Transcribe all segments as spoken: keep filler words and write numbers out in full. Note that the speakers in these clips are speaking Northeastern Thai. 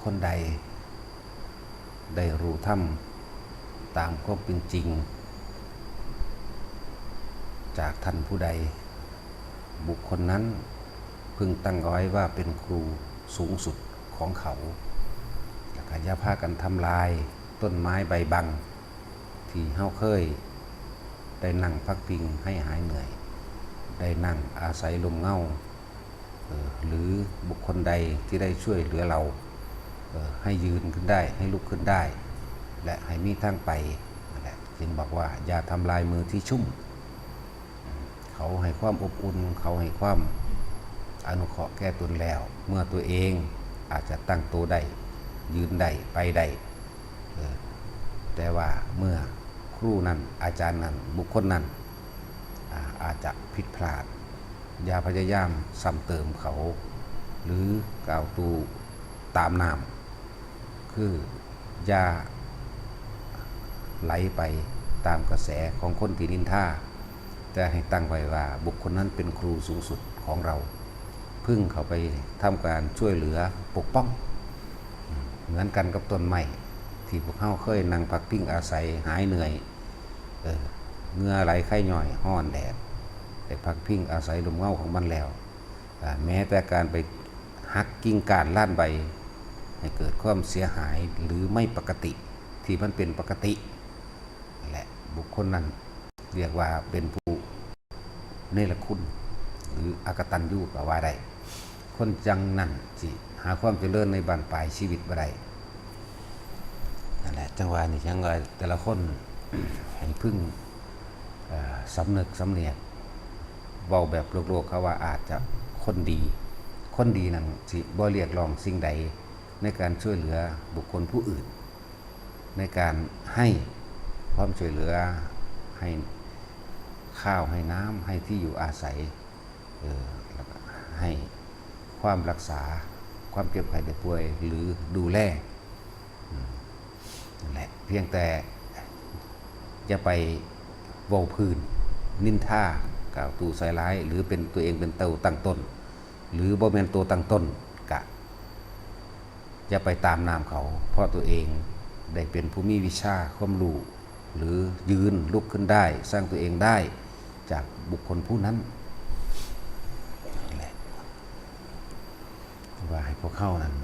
คนใดได้รู้ธรรมตามความเป็นจริง จากท่านผู้ใด บุคคลนั้นพึงตั้งเอาไว้ว่าเป็นครูสูงสุดของเขา แล้วก็อย่าพากันทำลายต้นไม้ใบบัง ที่เฮาเคยได้นั่งพักพิงให้หายเหนื่อย ได้นั่งอาศัยลมเงา เอ่อ หรือบุคคลใดที่ได้ช่วยเหลือเรา เอ่อ ให้ยืนขึ้นได้ ให้ลุกขึ้นได้ และให้มีทางไป นั่นแหละ จึงบอกว่าอย่าทำลายมือที่ชุ่ม เขาให้ความอบอุ่น เขาให้ความอนุเคราะห์แก่ตนแล้ว เมื่อตัวเองอาจจะตั้งตัวได้ ยืนได้ ไปได้ เออ แต่ว่าเมื่อครูนั้น อาจารย์นั้น บุคคลนั้น อ่า อาจจะผิดพลาด อย่าพยายามซ้ำเติมเขา หรือกล่าวตูตามน้ำ คืออย่าไหลไปตามกระแสของคนที่นินทา แต่ให้ตั้งไว้ว่าบุคคลนั้นเป็นครูสูงสุดของเรา พึงเข้าไปทำการช่วยเหลือปกป้อง เหมือนกันกับต้นไม้ที่พวกเฮาเคยนั่งพักพิงอาศัยหายเหนื่อย เออ เหงื่อไหลไคย่อยฮ้อนแดด ได้พักพิงอาศัยลมเงาของมันแล้ว อ่า แม้แต่การไปหักกิ่งก้านล้านใบ ให้เกิดความเสียหายหรือไม่ปกติ ที่มันเป็นปกติ และบุคคลนั้นเรียกว่าเป็นผู้เนรคุณ หรืออกตัญญูก็ว่าได้ คนจังนั้นสิหาความเจริญในบั้นปลายชีวิตบ่ได้ นั่นแหละ จังว่านี่ จังว่าแต่ละคน ให้พึง เอ่อ สำนึกสำเนียก เว้าแบบโลกๆ เขาว่าอาจจะคนดี คนดีนั่นสิบ่เรียกร้องสิ่งใด ในการช่วยเหลือบุคคลผู้อื่น ในการให้ความช่วยเหลือ ให้ข้าวให้น้ำ ให้ที่อยู่อาศัย เออ แล้วก็ให้ความรักษา ความเจ็บไข้ได้ป่วย หรือดูแล อืม นั่นแหละ เพียงแต่อย่าไปเว้าพื้น นินทา กล่าวตู่ใส่ร้าย หรือเป็นตัวเองเป็นตัวตั้งต้น หรือบ่แม่นตัวตั้งต้น กะอย่าไปตามน้ำเขา เพราะตัวเองได้เป็นผู้มีวิชาความรู้ หรือยืนลุกขึ้นได้ สร้างตัวเองได้จากบุคคลผู้นั้น นั่นแหละ ว่าให้พวกเฮานั้น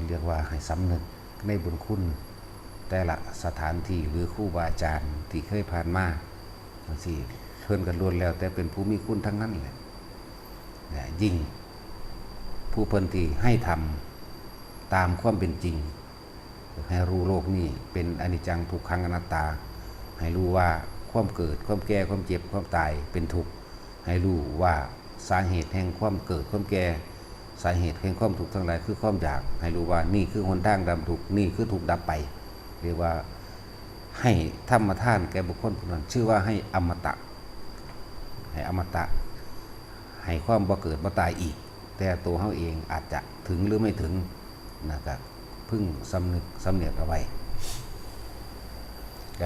เรียกว่าให้สำนึกในบุญคุณแต่ละสถานที่หรือครูบาอาจารย์ที่เคยผ่านมา จังซี้ เพิ่นก็ล้วนแล้วแต่เป็นผู้มีคุณทั้งนั้นแหละ และยิ่งผู้เพิ่นที่ให้ธรรมตามความเป็นจริง ให้รู้โลกนี้เป็นอนิจจังทุกขังอนัตตา ให้รู้ว่าความเกิด ความแก่ ความเจ็บ ความตายเป็นทุกข์ ให้รู้ว่าสาเหตุแห่งความเกิด ความแก่ สาเหตุแห่งความทุกข์ทั้งหลายคือความอยาก ให้รู้ว่านี่คือหนทางดับทุกข์ นี่คือทุกข์ดับไป เรียกว่าให้ธรรมทานแก่บุคคลผู้นั้น ชื่อว่าให้อมตะ ให้อมตะ ให้ความบ่เกิดบ่ตายอีก แต่ตัวเฮาเองอาจจะถึงหรือไม่ถึง นะ ก็พึงสำนึกสำเนียกเอาไว้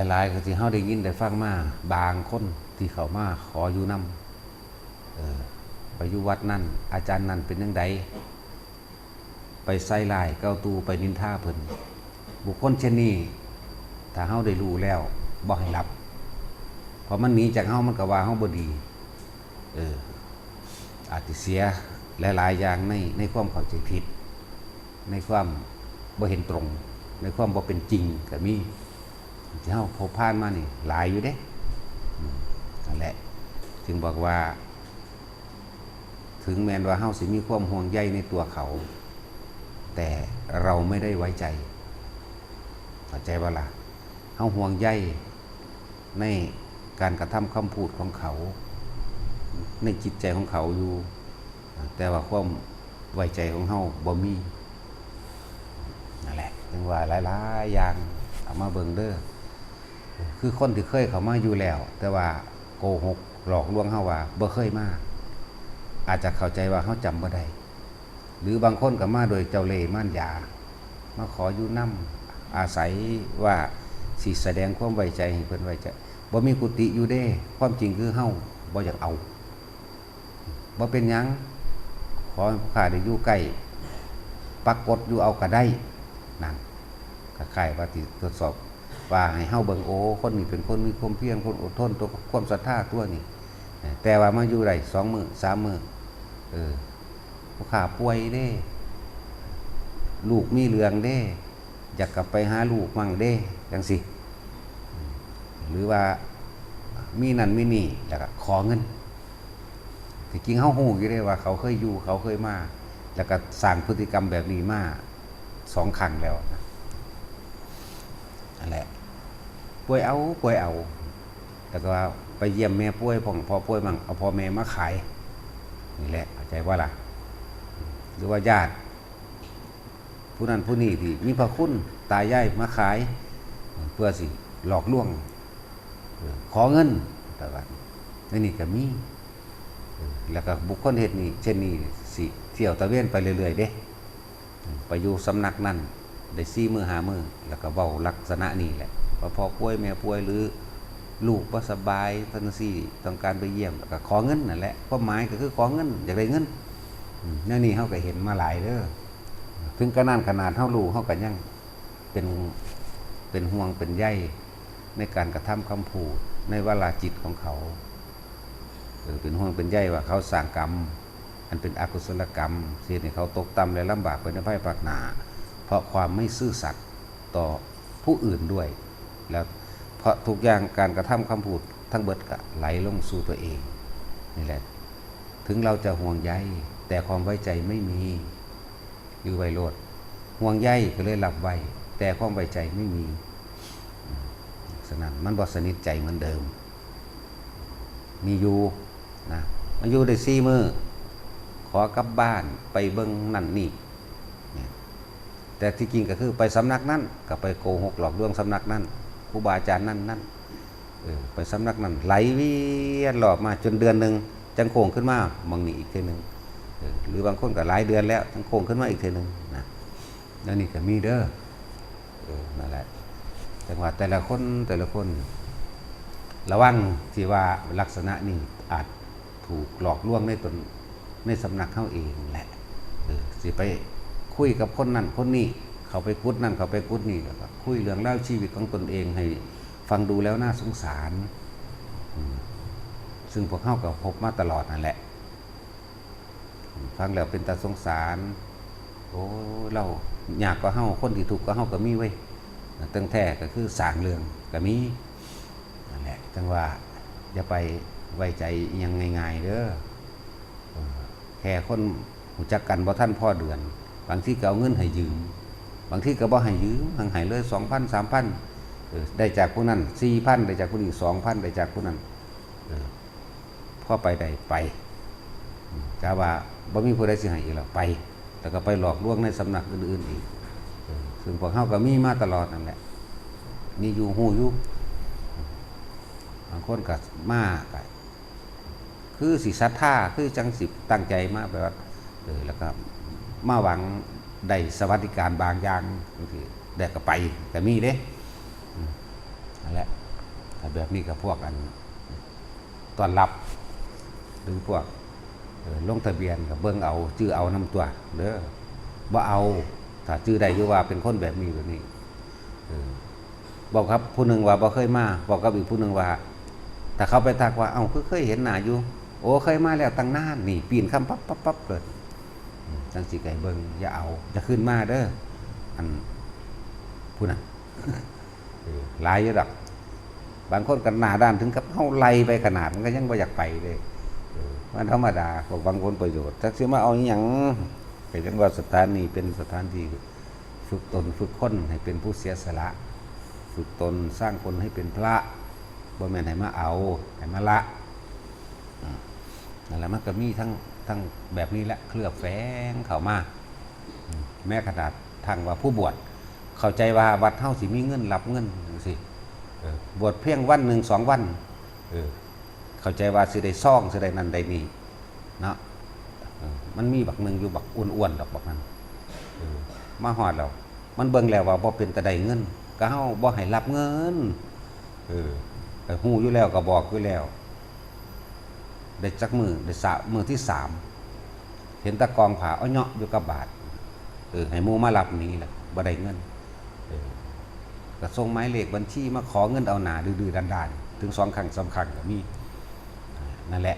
หลายๆ ก็ที่เฮาได้ยินได้ฟังมา บางคนที่เข้ามาขออยู่นำ เออ ไปอยู่วัดนั่น อาจารย์นั่นเป็นจั่งใด ไปใส่ร้ายกล่าวตู่ ไปนินทาเพิ่น บุคคลเช่นนี้ ถ้าเฮาได้รู้แล้ว บ่ให้รับ เพราะมันหนีจากเฮา มันก็ว่าเฮาบ่ดี เออ อาจจะเสียหลายๆ อย่างใน ในความเข้าใจผิด ในความบ่เห็นตรง ในความบ่เป็นจริงก็มี ที่เฮาพบผ่านมานี่หลายอยู่เด้ อืม นั่นแหละ จึงบอกว่า ถึงแม้นว่าเฮาสิมีความห่วงใยในตัวเขา แต่เราไม่ได้ไว้ใจ เข้าใจบ่ล่ะ เฮาห่วงใยในการกระทำคำพูดของเขา ในจิตใจของเขาอยู่ แต่ว่าความไว้ใจของเฮาบ่มี นั่นแหละ จึงว่าหลายๆ อย่าง เอามาเบิ่งเด้อ คือคนที่เคยเข้ามาอยู่แล้ว แต่ว่าโกหกหลอกลวงเฮาว่าบ่เคยมา อาจจะเข้าใจว่าเฮาจำบ่ได้ หรือบางคนก็มาโดยเจ้าเล่ห์มารยา มาขออยู่นำ อาศัยว่าสิแสดงความไว้ใจให้เพิ่นไว้ใจ บ่มีกุฏิอยู่เด้ ความจริงคือเฮาบ่อยากเอา บ่เป็นหยัง ขอให้ผู้ข้าได้อยู่ใกล้ ปรากฏอยู่เอาก็ได้ นั่น คล้ายๆว่าที่ทดสอบว่าให้เฮาเบิ่ง โอ้ คนนี้เป็นคนมีความเพียร คนอดทน ตัวความศรัทธาตัวนี้ แต่ว่ามาอยู่ได้สองมื้อสามมื้อ เออ ผู้ข้าป่วยเด้ ลูกมีเรื่องเด้ อยากกลับไปหาลูกมั่งเด้ จังซี้ หรือว่ามีนั่นมีนี่ แล้วก็ขอเงิน ที่จริงเฮาฮู้อยู่เด้ว่าเขาเคยอยู่ เขาเคยมา แล้วก็สร้างพฤติกรรมแบบนี้มาสองครั้งแล้วนะ นั่นแหละ ป่วยเอา ป่วยเอา แล้วก็ไปเยี่ยมแม่ป่วย พ่อ พ่อป่วยมั่ง เอาพ่อแม่มาขาย นี่แหละ เข้าใจบ่ล่ะ หรือว่าญาติ ผู้นั้นผู้นี้ที่มีพระคุณ ตายายมาขาย เพื่อสิหลอกลวง เออ ขอเงิน แต่ว่าในนี้ก็มี เออ แล้วก็บุคคลเฮ็ดนี่ เช่นนี้สิเที่ยวตระเวนไปเรื่อยๆเด้ ไปอยู่สำนักนั้นได้สี่มื้อห้ามื้อ แล้วก็เว้าลักษณะนี้แหละ ว่าพ่อป่วยแม่ป่วย หรือลูกบ่สบายจังซี้ ต้องการไปเยี่ยม แล้วก็ขอเงินนั่นแหละ ความหมายก็คือขอเงิน อยากได้เงิน อืม แนวนี้เฮาก็เห็นมาหลายเด้อ ถึงกะนั้นขนาดเฮารู้ เฮาก็ยังเป็น เป็นห่วงเป็นใยในการกระทำคำพูด ในวาลาจิตของเขา เออ เป็นห่วงเป็นใยว่าเขาสร้างกรรม อันเป็นอกุศลกรรม สิเฮ็ดให้เขาตกต่ำและลำบากไปในภายภาคหน้า เพราะความไม่ซื่อสัตย์ต่อผู้อื่นด้วย แล้วเพราะทุกอย่างการกระทำคำพูดทั้งเบิดก็ไหลลงสู่ตัวเอง นี่แหละ ถึงเราจะห่วงใย แต่ความไว้ใจไม่มี อยู่ไว้โลด ห่วงใยก็เลยรับไว้ แต่ความไว้ใจไม่มี ฉะนั้นมันบ่สนิทใจเหมือนเดิม มีอยู่นะ มาอยู่ได้สี่มื้อ ขอกลับบ้านไปเบิ่งนั่นนี่ เนี่ย แต่ที่จริงก็คือไปสำนักนั้น ก็ไปโกหกหลอกลวงสำนักนั้น ครูบาอาจารย์นั่นนั่น เออ ไปสำนักนั้น ไหลเวียนรอบมาจนเดือนหนึ่ง จังโค้งขึ้นมาหม่องนี้อีกเทื่อหนึ่ง เออ หรือบางคนก็หลายเดือนแล้ว จังโค้งขึ้นมาอีกเทื่อหนึ่งนะ แล้วนี่ก็มีเด้อ เออ นั่นแหละ จังว่าแต่ละคน แต่ละคน ระวังที่ว่าลักษณะนี้อาจถูกหลอกลวงในตน ในสำนักเฮาเองแหละ เออ สิไปคุยกับคนนั่นคนนี้ เข้าไปกุดนั่น เข้าไปกุดนี่ แล้วก็คุยเรื่องราวชีวิตของตนเองให้ฟังดูแล้วน่าสงสาร อืม ซึ่งพวกเฮาก็พบมาตลอดนั่นแหละ ฟังแล้วเป็นตาสงสาร โอ้ ลาวยากกว่าเฮา คนที่ทุกข์กว่าเฮาก็มีเว้ย ตั้งแท้ก็คือสร้างเรื่องก็มี นั่นแหละ จังว่าอย่าไปไว้ใจอิหยังง่ายๆเด้อ เออ แค่คนรู้จักกันบ่ทันพอเดือน บางทีก็เอาเงินให้ยืม บางทีก็บ่ให้ยืม หังให้เลย สองพัน สามพัน เออ ได้จากผู้นั้น สี่พัน ได้จากผู้นี้ สองพัน ได้จากผู้นั้น เออ พอไปได้ไป อืม กะว่าบ่มีผู้ใดสิให้อีกแล้ว ไป แล้วก็ไปหลอกลวงในสำนักอื่นๆอีก เออ ซึ่งพวกเฮาก็มีมาตลอดนั่นแหละ มีอยู่ฮู้อยู่ บางคนก็มาก็คือสิศรัทธา คือจังสิตั้งใจมาแบบว่า เออ แล้วก็มาหวังได้สวัสดิการบางอย่างจังซี้ ได้ก็ไป ก็มีเด้ อืม นั่นแหละ ถ้าแบบนี้ก็พวกอัน ต้อนรับ หรือพวก เอ่อ ลงทะเบียนก็เบิ่งเอา จื่อเอานำตั๊วเด้อ บ่เอา ถ้าจื่อได้อยู่ว่าเป็นคนแบบนี้แบบนี้ เออ บอกครับผู้หนึ่งว่าบ่เคยมา บอกกับอีกผู้หนึ่งว่า ถ้าเขาไปทักว่า เอ้า คือเคยเห็นหน้าอยู่ โอ้ เคยมาแล้วตั้งนาน นี่ ปีนคำปั๊บปั๊บปั๊บเลย อืม จังสิไก่เบิ่ง อย่าเอา อย่าขึ้นมาเด้อ อัน ผู้นั้น เออ หลายอยู่ดอก บางคนก็หน้าด้านถึงกับเฮาไล่ไปขนาด มันก็ยังบ่อยากไปเลย เออ มันธรรมดา พวกหวังผลประโยชน์ จักสิมาเอาอิหยัง ก็ยังว่าสถานนี้เป็นสถานที่ฝึกตน ฝึกคนให้เป็นผู้เสียสละ ฝึกตนสร้างคนให้เป็นพระ บ่แม่นให้มาเอา ให้มาละ อืม นั่นแหละ มันก็มีทั้ง ทั้งแบบนี้แหละ เคลือบแฝงเข้ามา อืม แม้ขนาดทั้งว่าผู้บวช เข้าใจว่าวัดเฮาสิมีเงินรับเงินจังซี้ เออ บวชเพียงวันหนึ่งสองวัน เออ เข้าใจว่าสิได้ซอง สิได้นั่นได้นี่ เนาะ เออ มันมีบักหนึ่งอยู่ บักอ้วนๆดอกบักนั้น เออ มาฮอดแล้ว มันเบิ่งแล้วว่าบ่เป็นตาได้เงิน ก็เฮาบ่ให้รับเงิน เออ ก็ฮู้อยู่แล้ว ก็บอกอยู่แล้ว ได้จักมื้อ ได้สะ มื้อที่สาม เห็นแต่กองผ้าเอาเหยาะอยู่กับบาตร เออ ให้หมู่มารับหนี้ล่ะ บ่ได้เงิน เออ ก็ส่งหมายเลขบัญชีมาขอเงินเอาหน้าดื้อๆด้านๆ ถึงสองครั้งสามครั้งก็มี นั่นแหละ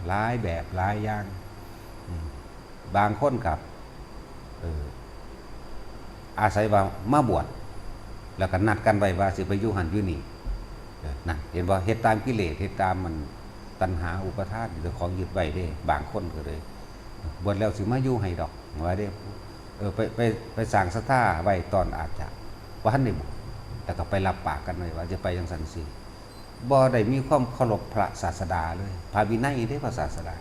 หลายแบบหลายอย่าง อืม บางคนก็ เออ อาศัยว่ามาบวช แล้วก็นัดกันไว้ว่าสิไปอยู่หั่นอยู่นี่ เออ นั่น เห็นบ่ เฮ็ดตามกิเลส เฮ็ดตามมัน ตัณหาอุปาทาน เจ้าของยึดไว้เด้ บางคนก็เลย บวชแล้วสิมาอยู่ให้ดอก ว่าเด้ เออ ไป ไป ไปสร้างศรัทธาไว้ตอนอาจจะบ่ทันได้บวช แล้วก็ไปรับปากกันไว้ว่าจะไปจั่งซั้นซี้ บ่ได้มีความเคารพพระศาสดาเลย พระวินัยเด้ พระศาสดา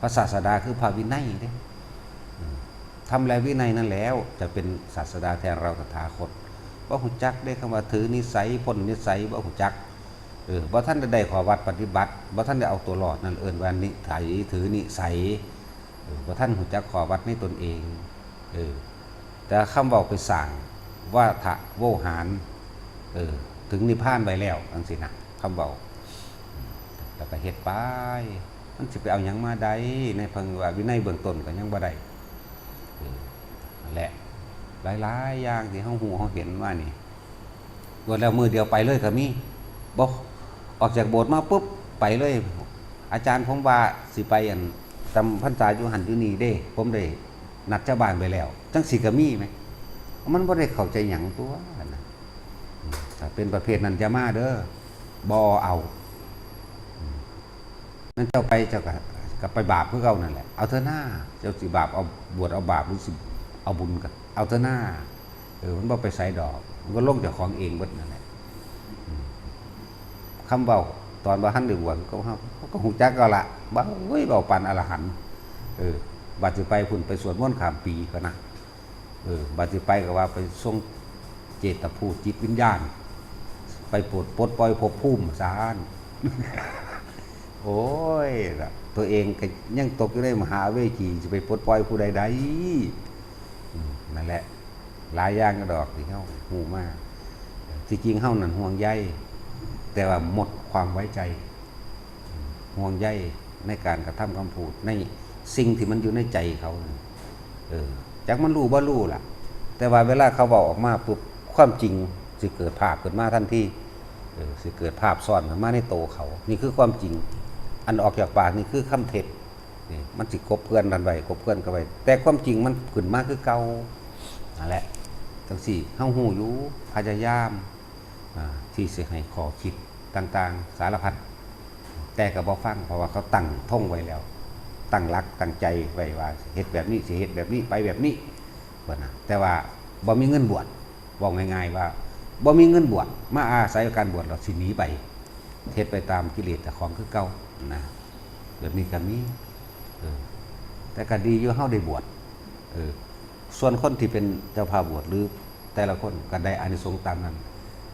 พระศาสดาคือพระวินัยเด้ อืม ธรรมและวินัยนั่นแล้วจะเป็นศาสดาแทนเราตถาคต บ่ฮู้จักเด้ คำว่าถือนิสัย พ้นนิสัย บ่ฮู้จัก เออ บ่ทันได้ได้ข้อวัดปฏิบัติ บ่ทันได้เอาตัวรอด นั่นเอิ้นว่านิสัย ถือนิสัย เออ บ่ทันฮู้จักข้อวัดในตนเอง เออ แต่คำเว้าไปสร้างวาทะโวหาร เออ ถึงนิพพานไว้แล้ว จั่งซี้นะ คำเว้า แล้วก็เฮ็ดไป มันสิไปเอาหยังมาได้ ในพระวินัยเบื้องต้นก็ยังบ่ได้ เออ นั่นแหละ หลายๆอย่างที่เฮาฮู้เฮาเห็นมานี่ บวชแล้วมื้อเดียวไปเลยก็มี บ่ ออกจากโบสถ์มาปุ๊บ ไปเลย อาจารย์ ผมว่าสิไปอัน จำพรรษาอยู่หั่นอยู่นี่เด้ ผมได้นัดชาวบ้านไว้แล้ว จั่งซี้ก็มีแหม มันบ่ได้เข้าใจหยังตั๊วนะ อืม ถ้าเป็นประเภทนั้นอย่ามาเด้อ บ่เอา อืม นั่นเจ้าไปเจ้าก็ ก็ไปบาปคือเก่านั่นแหละ เอาเถอะหน้า เจ้าสิบาปเอา บวชเอาบาป หรือสิเอาบุญก็เอาเถอะหน้า เออ มันบ่ไปไสดอก มันก็ลงเจ้าของเองเบิดนั่นแหละ อืม คำเว้าตอนบ่ทันได้บวชก็เฮา เฮาก็ฮู้จักเอาละ ว่า โอ้ย เว้าปานอรหันต์ เออ บัดสิไปพุ้นไปสวดมนต์ข้ามปีพะนะ เออ บัดสิไปก็ว่าไปทรงเจตภูมิจิตวิญญาณ ไปปลด ปลดปล่อยภพภูมิซาน โอ้ย ตัวเองก็ยังตกอยู่ในมหาเวจี สิไปปลดปล่อยผู้ใดได้ อืม นั่นแหละ หลายอย่างดอกที่เฮาฮู้มา ที่จริงเฮานั่นห่วงใย แต่ว่าหมดความไว้ใจ ห่วงใยในการกระทำคำพูด ในสิ่งที่มันอยู่ในใจเขานั่น เออ จักมันรู้บ่รู้ล่ะ แต่ว่าเวลาเขาเว้าออกมาปุ๊บ ความจริงสิเกิดภาพขึ้นมาทันที เออ สิเกิดภาพซ้อนขึ้นมาในโตเขา นี่คือความจริง อันออกจากปากนี่คือคำเท็จ นี่มันสิกลบเกลื่อนกันไว้ กลบเกลื่อนกันไว้ แต่ความจริงมันขึ้นมาคือเก่า นั่นแหละ จั่งซี้ เฮาฮู้อยู่ พยายาม อ่า ที่สิให้ข้อคิดต่างๆ สารพัด แต่ก็บ่ฟัง เพราะว่าเขาตั้งธงไว้แล้ว ตั้งหลักตั้งใจไว้ว่าเฮ็ดแบบนี้ สิเฮ็ดแบบนี้ ไปแบบนี้ ว่านะ แต่ว่าบ่มีเงินบวช เว้าง่ายๆว่า บ่มีเงินบวช มาอาศัยการบวชแล้วสิหนีไป เฮ็ดไปตามกิเลสเจ้าของคือเก่านะ แบบนี้ก็มี เออ แต่ก็ดีอยู่เฮาได้บวช เออ ส่วนคนที่เป็นเจ้าภาพบวชหรือแต่ละคนก็ได้อานิสงส์ตามนั้น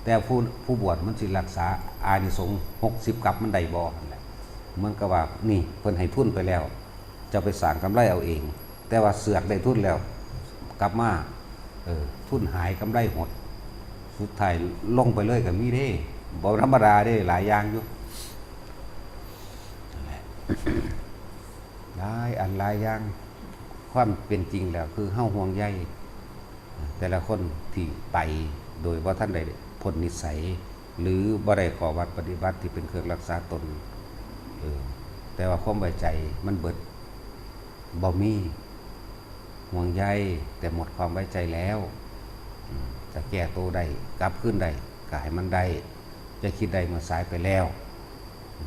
แต่ผู้ ผู้บวชมันสิรักษาอานิสงส์หกสิบกัปมันได้บ่นั่นแหละ เหมือนกับว่านี่เพิ่นให้ทุนไปแล้ว เจ้าไปสร้างกำไรเอาเอง แต่ว่าเสือกได้ทุนแล้ว กลับมา เออ ทุนหายกำไรหด สุดท้ายลงไปเลยก็มีเด้ บ่ธรรมดาเด้ หลายอย่างอยู่ นั่นแหละ หลายอันหลายอย่าง ความเป็นจริงแล้วคือเฮาห่วงใยแต่ละคนที่ไปโดยบ่ทันได้พ้นนิสัย หรือบ่ได้ข้อวัดปฏิบัติที่เป็นเครื่องรักษาตน เออ แต่ว่าความไว้ใจมันเบิด บ่มี ห่วงใย แต่หมดความไว้ใจแล้ว อืม จะแก้โตได้ กลับคืนได้ ก็ให้มันได้ จะคิดได้เมื่อสายไปแล้ว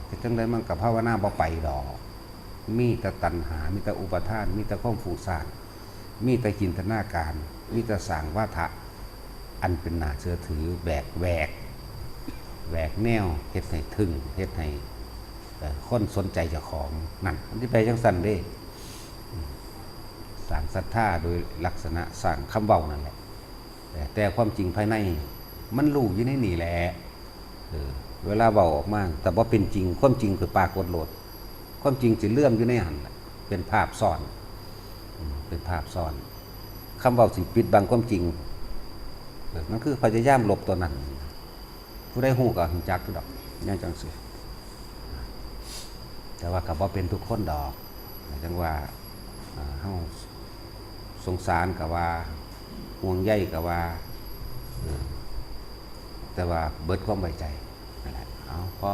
เฮ็ดจั่งใดมันก็ภาวนาบ่ไปดอก มีแต่ตัณหา มีแต่อุปาทาน มีแต่ความฟุ้งซ่าน มีแต่จินตนาการ มีแต่สร้างวาทะ อันเป็นน่าเชื่อถือ แหวก แหวก แหวกแนว เฮ็ดให้ทึ่ง เฮ็ดให้ เอ่อ คนสนใจเจ้าของ นั่น มันสิไปจั่งซั้นเด้ อืม สร้างศรัทธาโดยลักษณะสร้างคำเว้านั่นแหละ แต่ แต่ความจริงภายในมันรู้อยู่ในนี่แหละ เออ เวลาเว้าออกมา แต่บ่เป็นจริง ความจริงคือปรากฏโลด ความจริงสิเหลื่อมอยู่ในหั่นล่ะ เป็นภาพซ้อน อืม เป็นภาพซ้อน คำเว้าสิปิดบังความจริง เออ มันคือพยายามลบตัวนั้น ผู้ใดฮู้ก็ฮู้จักอยู่ดอก แนวจั่งซี้ แต่ว่าก็บ่เป็นทุกคนดอก จั่งว่า อ่า เฮา สงสารก็ว่า ห่วงใยก็ว่า เออ แต่ว่าเบิดความไว้ใจ นั่นแหละ เอา พอ